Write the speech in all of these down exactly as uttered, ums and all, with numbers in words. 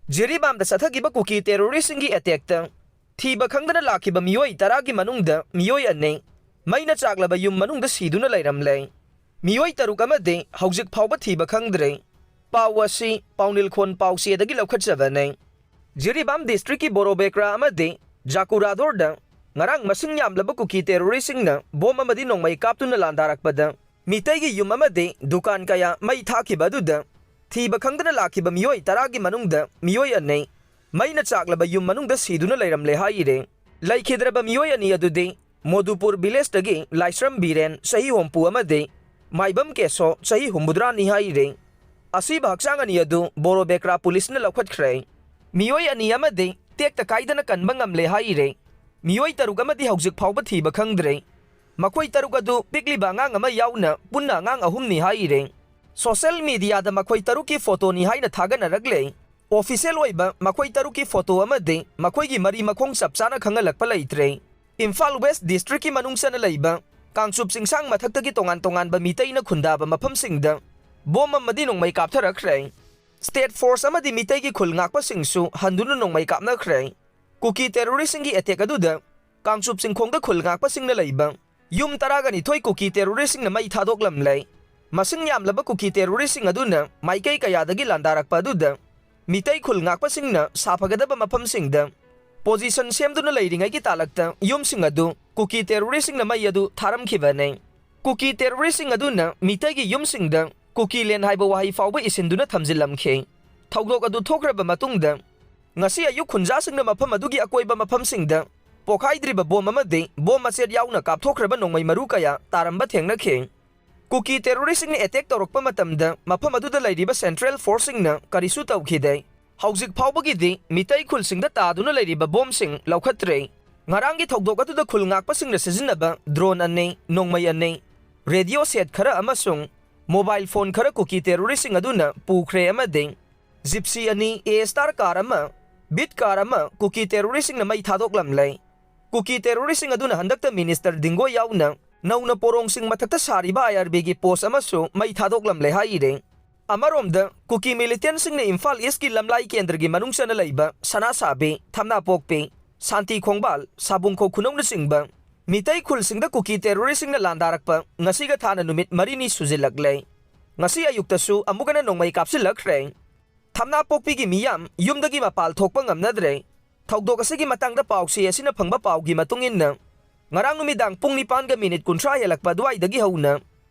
ꯖꯤꯔꯤꯕꯥꯝꯗ ꯆꯠꯊꯈꯤꯕ ꯀꯨꯀꯤ ꯇꯦꯔꯣꯔꯤꯁꯁꯤꯡꯒꯤ ꯑꯦꯇꯦꯛꯇ ꯊꯤꯕ ꯈꯪꯗꯅ ꯂꯥꯛꯈꯤꯕ ꯃꯤꯑꯣꯏ ꯇꯔꯥꯒꯤ ꯃꯅꯨꯡꯗ ꯃꯤꯑꯣꯏ ꯑꯅꯤ ꯃꯩꯅ ꯆꯥꯛꯂꯕ ꯌꯨꯝ ꯃꯅꯨꯡꯗ ꯁꯤꯗꯨꯅ ꯂꯩꯔꯝꯂꯦ꯫ ꯃꯤꯑꯣꯏ ꯇꯔꯨꯛ ꯑꯃꯗꯤ ꯍꯧꯖꯤꯛ ꯐꯥꯎꯕ ꯊꯤꯕ ꯈꯪꯗ꯭ꯔꯦ꯫ ꯄꯥꯎ ꯑꯁꯤ ꯄꯥꯎꯅꯤꯜꯈꯣꯟ ꯄꯥꯎꯆꯦꯗꯒꯤ ꯂꯧꯈꯠꯆꯕꯅꯤ꯫ ꯖꯤꯔꯤꯕꯥꯝ ꯗꯤꯁꯇ꯭ꯔꯤꯛꯀꯤ ꯕꯣꯔꯣꯕꯦꯀ꯭ꯔꯥ ꯑꯃꯗꯤ ꯖꯥꯀꯨꯔꯥꯗꯣꯔꯗ ꯉꯔꯥꯡ ꯃꯁꯤꯡ ꯌꯥꯝꯂꯕ ꯀꯨꯀꯤ ꯇꯦꯔꯣꯔꯤꯁꯁꯤꯡꯅ ꯕꯣꯝ ꯑꯃꯗꯤ ꯅꯣꯡꯃꯩ ꯀꯥꯞꯇꯨꯅ ꯂꯥꯟꯗꯥꯔꯛꯄꯗ ꯃꯤꯇꯩꯒꯤ ꯌꯨꯝ ꯑꯃꯗꯤ ꯗꯨꯀꯥꯟ ꯀꯌꯥ ꯃꯩ ꯊꯥꯈꯤꯕ ꯑꯗꯨꯗ ꯊꯤꯕ ꯈꯪꯗꯅ ꯂꯥꯛꯈꯤꯕ ꯃꯤꯑꯣꯏ ꯇꯔꯥꯒꯤ ꯃꯅꯨꯡꯗ ꯃꯤꯑꯣꯏ ꯑꯅꯤ ꯃꯩꯅ ꯆꯥꯛꯂꯕ ꯌꯨꯝ ꯃꯅꯨꯡꯗ ꯁꯤꯗꯨꯅ ꯂꯩꯔꯝꯂꯦ ꯍꯥꯏꯔꯦ꯫ ꯂꯩꯈꯤꯗ꯭ꯔꯕ ꯃꯤꯑꯣꯏ ꯑꯅꯤ ꯑꯗꯨꯗꯤ ꯃꯣꯗꯨꯄꯨꯔ ꯚꯤꯂꯦꯖꯇꯒꯤ ꯂꯥꯏꯁ꯭ꯔꯝ ꯕꯤꯔꯦꯟ, ꯆꯍꯤ ꯍꯨꯝꯐꯨ, ꯑꯃꯗꯤ ꯃꯥꯏꯕꯝ ꯀꯦꯁꯣ, ꯆꯍꯤ ꯍꯨꯝꯐꯨꯇꯔꯥꯅꯤ ꯍꯥꯏꯔꯦ꯫ ꯑꯁꯤꯕ ꯍꯛꯆꯥꯡ ꯑꯅꯤ ꯑꯗꯨ ꯕꯣꯔꯣꯕꯦꯀ꯭ꯔꯥ ꯄꯨꯂꯤꯁꯅ ꯂꯧꯈꯠꯈ꯭ꯔꯦ꯫ ꯃꯤꯑꯣꯏ ꯑꯅꯤ ꯑꯃꯗꯤ ꯇꯦꯛꯇ ꯀꯥꯏꯗꯅ ꯀꯟꯕ ꯉꯝꯂꯦ ꯍꯥꯏꯔꯦ꯫ ꯃꯤꯑꯣꯏ ꯇꯔꯨꯛ ꯑꯃꯗꯤ ꯍꯧꯖꯤꯛ ꯐꯥꯎꯕ ꯊꯤꯕ ꯈꯪꯗ꯭ꯔꯦ꯫ ꯃꯈꯣꯏ ꯇꯔꯨꯛ ꯑꯗꯨ ꯄꯤꯛꯂꯤꯕ ꯑꯉꯥꯡ ꯑꯃ ꯌꯥꯎꯅ ꯄꯨꯟꯅ ꯑꯉꯥꯡ ꯑꯍꯨꯝꯅꯤ ꯍꯥꯏꯔꯦ꯫ ꯁꯣꯁꯦꯜ ꯃꯤꯗꯤꯌꯥꯗ ꯃꯈꯣꯏ ꯇꯔꯨꯛꯀꯤ ꯐꯣꯇꯣꯅꯤ ꯍꯥꯏꯅ ꯊꯥꯒꯠꯅꯔꯛꯂꯦ꯫ ꯑꯣꯐꯤꯁꯤꯌꯦꯜ ꯑꯣꯏꯕ ꯃꯈꯣꯏ ꯇꯔꯨꯛꯀꯤ ꯐꯣꯇꯣ ꯑꯃꯗꯤ ꯃꯈꯣꯏꯒꯤ ꯃꯔꯤ ꯃꯈꯣꯡ ꯆꯞ ꯆꯥꯅ ꯈꯪꯍꯜꯂꯛꯄ ꯂꯩꯇ꯭ꯔꯦ꯫ ꯏꯝꯐꯥꯜ ꯋꯦꯁ ꯗꯤꯁꯇ꯭ꯔꯤꯛꯀꯤ ꯃꯅꯨꯡ ꯆꯟꯅ ꯂꯩꯕ ꯀꯥꯡꯆꯨꯞ ꯆꯤꯡꯁꯥꯡ ꯃꯊꯛꯇꯒꯤ ꯇꯣꯉꯥꯟ ꯇꯣꯉꯥꯟꯕ ꯃꯤꯇꯩꯅ ꯈꯨꯟꯗꯥꯕ ꯃꯐꯝꯁꯤꯡꯗ ꯕꯣꯝ ꯑꯃꯗꯤ ꯅꯣꯡꯃꯩ ꯀꯥꯞꯊꯔꯛꯈ꯭ꯔꯦ꯫ ꯁ꯭ꯇꯦꯠ ꯐꯣꯔꯁ ꯑꯃꯗꯤ ꯃꯤꯇꯩꯒꯤ ꯈꯨꯜ ꯉꯥꯛꯄꯁꯤꯡꯁꯨ ꯍꯟꯗꯨꯅ ꯅꯣꯡꯃꯩ ꯀꯥꯞꯅꯈ꯭ꯔꯦ꯫ ꯀꯨꯀꯤ ꯇꯦꯔꯣꯔꯤꯁꯁꯤꯡꯒꯤ ꯑꯦꯇꯦꯛ ꯑꯗꯨꯗ ꯀꯥꯡꯆꯨꯞ ꯆꯤꯡꯈꯣꯡꯗ ꯈꯨꯜ ꯉꯥꯛꯄꯁꯤꯡꯅ ꯂꯩꯕ ꯌꯨꯝ ꯇꯔꯥꯒ ꯅꯤꯊꯣꯏ ꯀꯨꯀꯤ ꯇꯦꯔꯣꯔꯤꯁꯁꯤꯡꯅ ꯃꯩ ꯊꯥꯗꯣꯛꯂꯝꯂꯦ꯫ ꯃꯁꯤꯡ ꯌꯥꯝꯂꯕ ꯀꯨꯀꯤ ꯇꯦꯔꯣꯔꯤꯁꯁꯤꯡ ꯑꯗꯨꯅ ꯃꯥꯏꯀꯩ ꯀꯌꯥꯗꯒꯤ ꯂꯥꯟꯗꯥꯔꯛꯄ ꯑꯗꯨꯗ ꯃꯤꯇꯩ ꯈꯨꯜ ꯉꯥꯛꯄꯁꯤꯡꯅ ꯁꯥꯐꯒꯗꯕ ꯃꯐꯝꯁꯤꯡꯗ ꯄꯣꯖꯤꯁꯟ ꯁꯦꯝꯗꯨꯅ ꯂꯩꯔꯤꯉꯩꯒꯤ ꯇꯥꯂꯛꯇ ꯌꯨꯝꯁꯤꯡ ꯑꯗꯨ ꯀꯨꯀꯤ ꯇꯦꯔꯣꯔꯤꯁꯁꯤꯡꯅ ꯃꯩ ꯑꯗꯨ ꯊꯥꯔꯝꯈꯤꯕꯅꯤ꯫ ꯀꯨꯀꯤ ꯇꯦꯔꯣꯔꯤꯁꯁꯤꯡ ꯑꯗꯨꯅ ꯃꯤꯇꯩꯒꯤ ꯌꯨꯝꯁꯤꯡꯗ ꯀꯨꯀꯤ ꯂꯦꯟ ꯍꯥꯏꯕ ꯋꯥꯍꯩ ꯐꯥꯎꯕ ꯏꯁꯤꯟꯗꯨꯅ ꯊꯝꯖꯤꯜꯂꯝꯈꯤ꯫ ꯊꯧꯗꯣꯛ ꯑꯗꯨ ꯊꯣꯛꯈ꯭ꯔꯕ ꯃꯇꯨꯡꯗ ꯉꯁꯤ ꯑꯌꯨꯛ ꯈꯨꯟꯖꯥꯁꯤꯡꯅ ꯃꯐꯝ ꯑꯗꯨꯒꯤ ꯑꯀꯣꯏꯕ ꯃꯐꯝꯁꯤꯡꯗ ꯄꯣꯈꯥꯏꯗ꯭ꯔꯤꯕ ꯕꯣꯝ ꯑꯃꯗꯤ ꯕꯣꯝ ꯃꯆꯦꯠ ꯌꯥꯎꯅ ꯀꯥꯞꯊꯣꯛꯈ꯭ꯔꯕ ꯅꯣꯡꯃꯩ ꯃꯔꯨ ꯀꯌꯥ ꯇꯥꯔꯝꯕ ꯊꯦꯡꯅꯈꯤ꯫ ꯀꯨꯀꯤ ꯇꯦꯔꯣꯔꯤꯁꯁꯤꯡꯅ ꯑꯦꯇꯦꯛ ꯇꯧꯔꯛꯄ ꯃꯇꯝꯗ ꯃꯐꯝ ꯑꯗꯨꯗ ꯂꯩꯔꯤꯕ ꯁꯦꯟꯇ꯭ꯔꯦꯜ ꯐꯣꯔꯁꯁꯤꯡꯅ ꯀꯔꯤꯁꯨ ꯇꯧꯈꯤꯗꯦ꯫ ꯍꯧꯖꯤꯛ ꯐꯥꯎꯕꯒꯤꯗꯤ ꯃꯤꯇꯩ ꯈꯨꯜꯁꯤꯡꯗ ꯇꯥꯗꯨꯅ ꯂꯩꯔꯤꯕ ꯕꯣꯝꯁꯤꯡ ꯂꯧꯈꯠꯇ꯭ꯔꯦ꯫ ꯉꯔꯥꯡꯒꯤ ꯊꯧꯗꯣꯛ ꯑꯗꯨꯗ ꯈꯨꯜ ꯉꯥꯛꯄꯁꯤꯡꯅ ꯁꯤꯖꯤꯟꯅꯕ ꯗ꯭ꯔꯣꯟ ꯑꯅꯤ, ꯅꯣꯡꯃꯩ ꯑꯅꯤ, ꯔꯦꯗꯤꯑꯣ ꯁꯦꯠ ꯈꯔ ꯑꯃꯁꯨꯡ ꯃꯣꯕꯥꯏꯜ ꯐꯣꯟ ꯈꯔ ꯀꯨꯀꯤ ꯇꯦꯔꯣꯔꯤꯁꯁꯤꯡ ꯑꯗꯨꯅ ꯄꯨꯈ꯭ꯔꯦ ꯑꯃꯗꯤ ꯖꯤꯞꯁꯤ ꯑꯅꯤ, ꯑꯦ ꯁ꯭ꯇꯥꯔ ꯀꯥꯔ ꯑꯃ, ꯕꯤꯠ ꯀꯥꯔ ꯑꯃ ꯀꯨꯀꯤ ꯇꯦꯔꯣꯔꯤꯁꯁꯤꯡꯅ ꯃꯩ ꯊꯥꯗꯣꯛꯂꯝꯂꯦ꯫ ꯀꯨꯀꯤ ꯇꯦꯔꯣꯔꯤꯁꯁꯤꯡ ꯑꯗꯨꯅ ꯍꯟꯗꯛꯇ ꯃꯤꯅꯤꯁꯇꯔ ꯗꯤꯡꯒꯣ ꯌꯥꯎꯅ ꯅꯧꯅ ꯄꯣꯔꯣꯡꯁꯤꯡ ꯃꯊꯛꯇ ꯁꯥꯔꯤꯕ ꯑꯥꯏ ꯑꯥꯔ ꯕꯤꯒꯤ ꯄꯣꯁ ꯑꯃꯁꯨ ꯃꯩ ꯊꯥꯗꯣꯛꯂꯝꯂꯦ ꯍꯥꯏꯔꯦ꯫ ꯑꯃꯔꯣꯝꯗ, ꯀꯨꯀꯤ ꯃꯤꯂꯤꯇꯦꯟꯁꯤꯡꯅ ꯏꯝꯐꯥꯜ ꯏꯁꯀꯤ ꯂꯝꯂꯥꯏ ꯀꯦꯟꯗ꯭ꯔꯒꯤ ꯃꯅꯨꯡ ꯆꯟꯅ ꯂꯩꯕ ꯁꯅꯥꯁꯥꯕꯤ, ꯊꯝꯅꯥꯄꯣꯛꯄꯤ, ꯁꯥꯟꯇꯤ ꯈꯣꯡꯕꯥꯜ, ꯁꯥꯕꯨꯡꯈꯣꯛ ꯈꯨꯅꯧꯅꯆꯤꯡꯕ ꯃꯤꯇꯩ ꯈꯨꯜꯁꯤꯡꯗ ꯀꯨꯀꯤ ꯇꯦꯔꯣꯔꯤꯁꯁꯤꯡꯅ ꯂꯥꯟꯗꯥꯔꯛꯄ ꯉꯁꯤꯒ ꯊꯥꯅ ꯅꯨꯃꯤꯠ ꯃꯔꯤꯅꯤ ꯁꯨꯖꯤꯜꯂꯛꯂꯦ꯫ ꯉꯁꯤ ꯑꯌꯨꯛꯇꯁꯨ ꯑꯃꯨꯛ ꯍꯟꯅ ꯅꯣꯡꯃꯩ ꯀꯥꯞꯁꯤꯜꯂꯛꯈ꯭ꯔꯦ꯫ ꯊꯝꯅꯥꯄꯣꯛꯄꯤꯒꯤ ꯃꯤꯌꯥꯝ ꯌꯨꯝꯗꯒꯤ ꯃꯄꯥꯜ ꯊꯣꯛꯄ ꯉꯝꯅꯗ꯭ꯔꯦ꯫ ꯊꯧꯗꯣꯛ ꯑꯁꯤꯒꯤ ꯃꯇꯥꯡꯗ ꯄꯥꯎꯆꯦ ꯑꯁꯤꯅ ꯐꯪꯕ ꯄꯥꯎꯒꯤ ꯃꯇꯨꯡ ꯏꯟꯅ, ꯉꯔꯥꯡ ꯅꯨꯃꯤꯗꯥꯡ ꯄꯨꯡ ꯅꯤꯄꯥꯟꯒ ꯃꯤꯅꯤꯠ ꯀꯨꯟꯊ꯭ꯔꯥ ꯍꯦꯜꯂꯛꯄ ꯑꯗꯨꯋꯥꯏꯗꯒꯤ ꯍꯧꯅ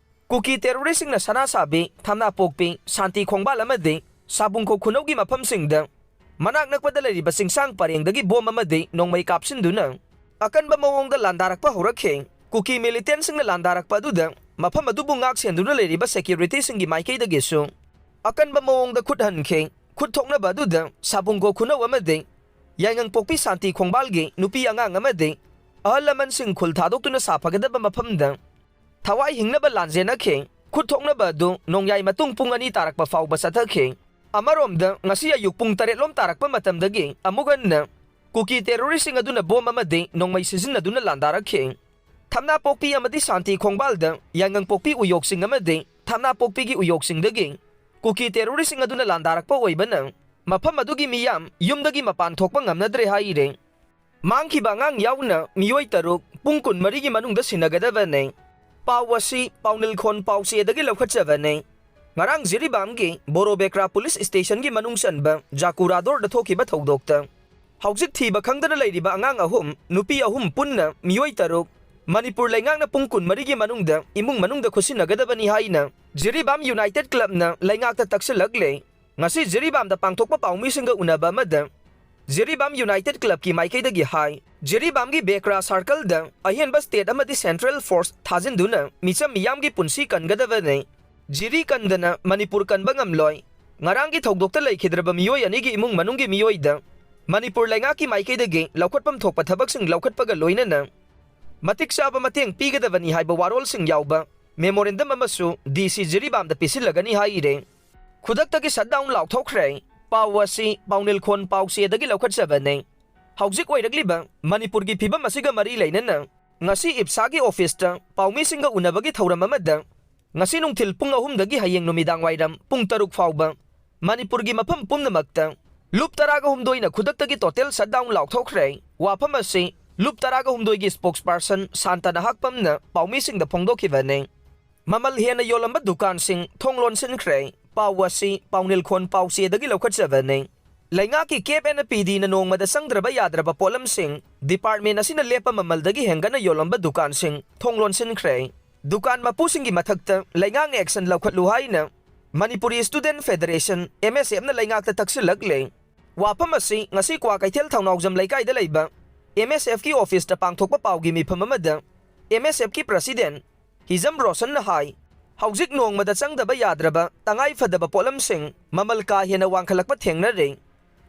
ꯀꯨꯀꯤ ꯇꯦꯔꯣꯔꯤꯁꯁꯤꯡꯅ ꯁꯅꯥꯁꯥꯕꯤ, ꯊꯝꯅꯥꯄꯣꯛꯄꯤ, ꯁꯥꯟꯇꯤ ꯈꯣꯡꯕꯥꯜ ꯑꯃꯗꯤ ꯁꯥꯕꯨꯡꯈꯣꯛ ꯈꯨꯅꯧꯒꯤ ꯃꯐꯝꯁꯤꯡꯗ ꯃꯅꯥꯛ ꯅꯛꯄꯗ ꯂꯩꯔꯤꯕ ꯆꯤꯡꯁꯥꯡ ꯄꯔꯦꯡꯗꯒꯤ ꯕꯣꯝ ꯑꯃꯗꯤ ꯅꯣꯡꯃꯩ ꯀꯥꯞꯁꯤꯟꯗꯨꯅ ꯑꯀꯟꯕ ꯃꯑꯣꯡꯗ ꯂꯥꯟꯗꯥꯔꯛꯄ ꯍꯧꯔꯛꯈꯤ꯫ ꯀꯨꯀꯤ ꯃꯤꯂꯤꯇꯦꯟꯁꯤꯡꯅ ꯂꯥꯟꯗꯥꯔꯛꯄ ꯑꯗꯨꯗ ꯃꯐꯝ ꯑꯗꯨꯕꯨ ꯉꯥꯛ ꯁꯦꯟꯗꯨꯅ ꯂꯩꯔꯤꯕ ꯁꯦꯀ꯭ꯌꯨꯔꯤꯇꯤꯁꯤꯡꯒꯤ ꯃꯥꯏꯀꯩꯗꯒꯤꯁꯨ ꯑꯀꯟꯕ ꯃꯑꯣꯡꯗ ꯈꯨꯠ ꯍꯟꯈꯤ꯫ ꯈꯨꯠ ꯊꯣꯛꯅꯕ ꯑꯗꯨꯗ ꯁꯥꯕꯨꯡꯈꯣꯛ ꯈꯨꯅꯧ ꯑꯃꯗꯤ ꯌꯥꯏꯉꯪꯄꯣꯛꯄꯤ ꯁꯥꯟꯇꯤ ꯈꯣꯡꯕꯥꯜꯒꯤ ꯅꯨꯄꯤ ꯑꯉꯥꯡ ꯑꯃꯗꯤ ꯑꯍꯜ ꯂꯃꯟꯁꯤꯡ ꯈꯨꯜ ꯊꯥꯗꯣꯛꯇꯨꯅ ꯁꯥꯐꯒꯗꯕ ꯃꯐꯝꯗ ꯊꯋꯥꯏ ꯍꯤꯡꯅꯕ ꯂꯥꯟꯖꯦꯟꯅꯈꯤ꯫ ꯈꯨꯠ ꯊꯣꯛꯅꯕ ꯑꯗꯨ ꯅꯣꯡꯌꯥꯏ ꯃꯇꯨꯡ ꯄꯨꯡ ꯑꯅꯤ ꯇꯥꯔꯛꯄ ꯐꯥꯎꯕ ꯆꯠꯊꯈꯤ꯫ ꯑꯃꯔꯣꯝꯗ, ꯉꯁꯤ ꯑꯌꯨꯛ ꯄꯨꯡ ꯇꯔꯦꯠ ꯂꯣꯝ ꯇꯥꯔꯛꯄ ꯃꯇꯝꯗꯒꯤ ꯑꯃꯨꯛ ꯍꯟꯅ ꯀꯨꯀꯤ ꯇꯦꯔꯣꯔꯤꯁꯁꯤꯡ ꯑꯗꯨꯅ ꯕꯣꯝ ꯑꯃꯗꯤ ꯅꯣꯡꯃꯩ ꯁꯤꯖꯤꯟꯅꯗꯨꯅ ꯂꯥꯟꯗꯥꯔꯛꯈꯤ꯫ ꯊꯝꯅꯥꯄꯣꯛꯄꯤ ꯑꯃꯗꯤ ꯁꯥꯟꯇꯤ ꯈꯣꯡꯕꯥꯜꯗ ꯌꯥꯏꯉꯪꯄꯣꯛꯄꯤ ꯎꯌꯣꯛꯁꯤꯡ ꯑꯃꯗꯤ ꯊꯝꯅꯥꯄꯣꯛꯄꯤꯒꯤ ꯎꯌꯣꯛꯁꯤꯡꯗꯒꯤ ꯀꯨꯀꯤ ꯇꯦꯔꯣꯔꯤꯁꯁꯤꯡ ꯑꯗꯨꯅ ꯂꯥꯟꯗꯥꯔꯛꯄ ꯑꯣꯏꯕꯅ ꯃꯐꯝ ꯑꯗꯨꯒꯤ ꯃꯤꯌꯥꯝ ꯌꯨꯝꯗꯒꯤ ꯃꯄꯥꯟ ꯊꯣꯛꯄ ꯉꯝꯅꯗ꯭ꯔꯦ ꯍꯥꯏꯔꯦ꯫ ꯃꯥꯡꯈꯤꯕ ꯑꯉꯥꯡ ꯌꯥꯎꯅ ꯃꯤꯑꯣꯏ ꯇꯔꯨꯛ ꯄꯨꯡ ꯀꯨꯟꯃꯔꯤꯒꯤ ꯃꯅꯨꯡꯗ ꯁꯤꯟꯅꯒꯗꯕꯅꯤ꯫ ꯄꯥꯎ ꯑꯁꯤ ꯄꯥꯎꯅꯤꯜꯈꯣꯟ ꯄꯥꯎꯆꯦꯗꯒꯤ ꯂꯧꯈꯠꯆꯕꯅꯤ꯫ ꯉꯔꯥꯡ ꯖꯤꯔꯤꯕꯥꯝꯒꯤ ꯕꯣꯔꯣꯕꯦꯀ꯭ꯔꯥ ꯄꯨꯂꯤꯁ ꯁ꯭ꯇꯦꯁꯟꯒꯤ ꯃꯅꯨꯡ ꯆꯟꯕ ꯖꯥꯀꯨꯔꯥꯗꯣꯔꯗ ꯊꯣꯛꯈꯤꯕ ꯊꯧꯗꯣꯛꯇ ꯍꯧꯖꯤꯛ ꯊꯤꯕ ꯈꯪꯗꯅ ꯂꯩꯔꯤꯕ ꯑꯉꯥꯡ ꯑꯍꯨꯝ, ꯅꯨꯄꯤ ꯑꯍꯨꯝ, ꯄꯨꯟꯅ ꯃꯤꯑꯣꯏ ꯇꯔꯨꯛ ꯃꯅꯤꯄꯨꯔ ꯂꯩꯉꯥꯛꯅ ꯄꯨꯡ ꯀꯨꯟꯃꯔꯤꯒꯤ ꯃꯅꯨꯡꯗ ꯏꯃꯨꯡ ꯃꯅꯨꯡꯗ ꯈꯨꯠꯁꯤꯟꯅꯒꯗꯕꯅꯤ ꯍꯥꯏꯅ ꯖꯤꯔꯤꯕꯥꯝ ꯌꯨꯅꯥꯏꯇꯦꯗ ꯀ꯭ꯂꯕꯅ ꯂꯩꯉꯥꯛꯇ ꯇꯛꯁꯤꯜꯂꯛꯂꯦ꯫ ꯉꯁꯤ ꯖꯤꯔꯤꯕꯥꯝꯗ ꯄꯥꯡꯊꯣꯛꯄ ꯄꯥꯎꯃꯤꯁꯤꯡꯒ ꯎꯅꯕ ꯑꯃꯗ ꯖꯤꯔꯤꯕꯥꯝ ꯌꯨꯅꯥꯏꯇꯦꯗ ꯀ꯭ꯂꯕꯀꯤ ꯃꯥꯏꯀꯩꯗꯒꯤ ꯍꯥꯏ, ꯖꯤꯔꯤꯕꯥꯝꯒꯤ ꯕꯦꯀ꯭ꯔꯥ ꯁꯥꯔꯀꯜꯗ ꯑꯍꯦꯟꯕ ꯁ꯭ꯇꯦꯠ ꯑꯃꯗꯤ ꯁꯦꯟꯇ꯭ꯔꯦꯜ ꯐꯣꯔꯁ ꯊꯥꯖꯤꯟꯗꯨꯅ ꯃꯤꯆꯝ ꯃꯤꯌꯥꯝꯒꯤ ꯄꯨꯟꯁꯤ ꯀꯟꯒꯗꯕꯅꯤ꯫ ꯖꯤꯔꯤ ꯀꯟꯗꯅ ꯃꯅꯤꯄꯨꯔ ꯀꯟꯕ ꯉꯝꯂꯣꯏ꯫ ꯉꯔꯥꯡꯒꯤ ꯊꯧꯗꯣꯛꯇ ꯂꯩꯈꯤꯗ꯭ꯔꯕ ꯃꯤꯑꯣꯏ ꯑꯅꯤꯒꯤ ꯏꯃꯨꯡ ꯃꯅꯨꯡꯒꯤ ꯃꯤꯑꯣꯏꯗ ꯃꯅꯤꯄꯨꯔ ꯂꯩꯉꯥꯛꯀꯤ ꯃꯥꯏꯀꯩꯗꯒꯤ ꯂꯧꯈꯠꯐꯝ ꯊꯣꯛꯄ ꯊꯕꯛꯁꯤꯡ ꯂꯧꯈꯠꯄꯒ ꯂꯣꯏꯅꯅ ꯃꯇꯤꯛ ꯆꯥꯕ ꯃꯇꯦꯡ ꯄꯤꯒꯗꯕꯅꯤ ꯍꯥꯏꯕ ꯋꯥꯔꯣꯜꯁꯤꯡ ꯌꯥꯎꯕ ꯃꯦꯃꯣꯔꯦꯟꯗꯝ ꯑꯃꯁꯨ ꯗꯤ ꯁꯤ ꯖꯤꯔꯤꯕꯥꯝꯗ ꯄꯤꯁꯤꯜꯂꯒꯅꯤ ꯍꯥꯏꯔꯦ꯫ ꯈꯨꯗꯛꯇꯒꯤ ꯁꯠꯗꯥꯎꯟ ꯂꯥꯎꯊꯣꯛꯈ꯭ꯔꯦ꯫ ꯄꯥꯎ ꯑꯁꯤ ꯄꯥꯎꯅꯤꯜꯈꯣꯟ ꯄꯥꯎꯆꯦꯗꯒꯤ ꯂꯧꯈꯠꯆꯕꯅꯤ꯫ ꯍꯧꯖꯤꯛ ꯑꯣꯏꯔꯛꯂꯤꯕ ꯃꯅꯤꯄꯨꯔꯒꯤ ꯐꯤꯕꯝ ꯑꯁꯤꯒ ꯃꯔꯤ ꯂꯩꯅꯅ ꯉꯁꯤ ꯏꯞꯁꯥꯒꯤ ꯑꯣꯐꯤꯁꯇ ꯄꯥꯎꯃꯤꯁꯤꯡꯒ ꯎꯅꯕꯒꯤ ꯊꯧꯔꯝ ꯑꯃꯗ ꯉꯁꯤ ꯅꯨꯡꯊꯤꯜ ꯄꯨꯡ ꯑꯍꯨꯝꯗꯒꯤ ꯍꯌꯦꯡ ꯅꯨꯃꯤꯗꯥꯡ ꯋꯥꯏꯔꯝ ꯄꯨꯡ ꯇꯔꯨꯛ ꯐꯥꯎꯕ ꯃꯅꯤꯄꯨꯔꯒꯤ ꯃꯐꯝ ꯄꯨꯝꯅꯃꯛꯇ ꯂꯨꯞ ꯇꯔꯥꯒ ꯍꯨꯝꯗꯣꯏꯅ ꯈꯨꯗꯛꯇꯒꯤ total shutdown ꯂꯥꯎꯊꯣꯛꯈ꯭ꯔꯦ꯫ ꯋꯥꯐꯝ ꯑꯁꯤ ꯂꯨꯞ ꯇꯔꯥꯒ ꯍꯨꯝꯗꯣꯏꯒꯤ spokesperson ꯁꯥꯟꯇꯅ ꯍꯥꯛꯄꯝꯅ ꯄꯥꯎꯃꯤꯁꯤꯡꯗ ꯐꯣꯡꯗꯣꯛꯈꯤꯕꯅꯤ꯫ ꯃꯃꯜ ꯍꯦꯟꯅ ꯌꯣꯜꯂꯝꯕ ꯗꯨꯀꯥꯟꯁꯤꯡ ꯊꯣꯡ ꯂꯣꯟꯁꯤꯟꯈ꯭ꯔꯦ꯫ ꯄꯥꯎ ꯑꯁꯤ ꯄꯥꯎꯅꯤꯜꯈꯣꯟ ꯄꯥꯎꯆꯦꯗꯒꯤ ꯂꯧꯈꯠꯆꯕꯅꯤ꯫ ꯂꯩꯉꯥꯛꯀꯤ Cap and P Dꯅ ꯅꯣꯡꯃꯗ ꯆꯪꯗ꯭ꯔꯕ ꯌꯥꯗ꯭ꯔꯕ ꯄꯣꯠꯂꯝꯁꯤꯡ department ꯑꯁꯤꯅ ꯂꯦꯞꯄ ꯃꯃꯜꯗꯒꯤ ꯍꯦꯟꯒꯠꯅ ꯌꯣꯜꯂꯝꯕ ꯗꯨꯀꯥꯟꯁꯤꯡ ꯊꯣꯡ ꯂꯣꯟꯁꯤꯟꯈ꯭ꯔꯦ꯫ ꯗꯨꯀꯥꯟ ꯃꯄꯨꯁꯤꯡꯒꯤ ꯃꯊꯛꯇ ꯂꯩꯉꯥꯛꯅ action ꯂꯧꯈꯠꯂꯨ ꯍꯥꯏꯅ Manipuri Student Federation, M S F ꯅ ꯂꯩꯉꯥꯛꯇ ꯇꯛꯁꯤꯜꯂꯛꯂꯦ꯫ ꯋꯥꯐꯝ ꯑꯁꯤ ꯉꯁꯤ ꯀ꯭ꯋꯥꯀꯩꯊꯦꯜ ꯊꯧꯅꯥꯎꯖꯝ ꯂꯩꯀꯥꯏꯗ ꯂꯩꯕ M S F ꯀꯤ office ꯇ ꯄꯥꯡꯊꯣꯛꯄ ꯄꯥꯎꯒꯤ ꯃꯤꯐꯝ ꯑꯃꯗ M S F ꯀꯤ president ꯍꯤꯖꯝ ꯔꯣꯁꯟꯅ ꯍꯥꯏ, ꯍꯧꯖꯤꯛ ꯅꯣꯡꯃꯗ ꯆꯪꯗꯕ ꯌꯥꯗ꯭ꯔꯕ ꯇꯉꯥꯏ ꯐꯗꯕ ꯄꯣꯠꯂꯝꯁꯤꯡ ꯃꯃꯜ ꯀꯥ ꯍꯦꯟꯅ ꯋꯥꯡꯈꯠꯂꯛꯄ ꯊꯦꯡꯅꯔꯦ꯫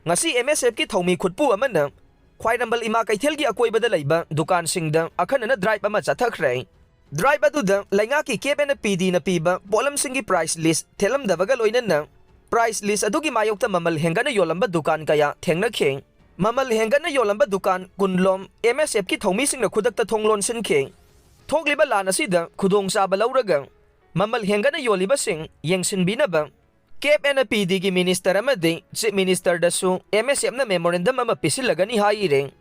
ꯉꯁꯤ M S F ꯀꯤ ꯊꯧꯃꯤ ꯈꯨꯠꯄꯨ ꯑꯃꯅ ꯈ꯭ꯋꯥꯏꯔꯝꯕꯟ ꯏꯃꯥ ꯀꯩꯊꯦꯜꯒꯤ ꯑꯀꯣꯏꯕꯗ ꯂꯩꯕ ꯗꯨꯀꯥꯟꯁꯤꯡꯗ ꯑꯈꯟꯅꯅ drive ꯑꯃ ꯆꯠꯊꯈ꯭ꯔꯦ꯫ Drive ꯑꯗꯨꯗ ꯂꯩꯉꯥꯛꯀꯤ Cap and P Dꯅ ꯄꯤꯕ ꯄꯣꯠꯂꯝꯁꯤꯡꯒꯤ price list ꯊꯦꯠꯂꯝꯗꯕꯒ ꯂꯣꯏꯅꯅ price list ꯑꯗꯨꯒꯤ ꯃꯥꯌꯣꯛꯇ ꯃꯃꯜ ꯍꯦꯟꯒꯠꯅ ꯌꯣꯜꯂꯝꯕ ꯗꯨꯀꯥꯟ ꯀꯌꯥ ꯊꯦꯡꯅꯈꯤ꯫ ꯃꯃꯜ ꯍꯦꯟꯒꯠꯅ ꯌꯣꯜꯂꯝꯕ ꯗꯨꯀꯥꯟ ꯀꯨꯟꯂꯣꯝ M S F ꯀꯤ ꯊꯧꯃꯤꯁꯤꯡꯅ ꯈꯨꯗꯛꯇ ꯊꯣꯡ ꯂꯣꯟꯁꯤꯟꯈꯤ꯫ ꯊꯣꯛꯂꯤꯕ ꯂꯥꯟ ꯑꯁꯤꯗ ꯈꯨꯗꯣꯡꯆꯥꯕ ꯂꯧꯔꯒ ꯃꯃꯜ ꯍꯦꯟꯒꯠꯅ ꯌꯣꯜꯂꯤꯕꯁꯤꯡ ꯌꯦꯡꯁꯤꯟꯕꯤꯅꯕ Cap and P Dꯒꯤ minister ꯑꯃꯗꯤ chief ministerꯗꯁꯨ M S Fꯅ memorandum ꯑꯃ ꯄꯤꯁꯤꯜꯂꯒꯅꯤ ꯍꯥꯏꯔꯦ꯫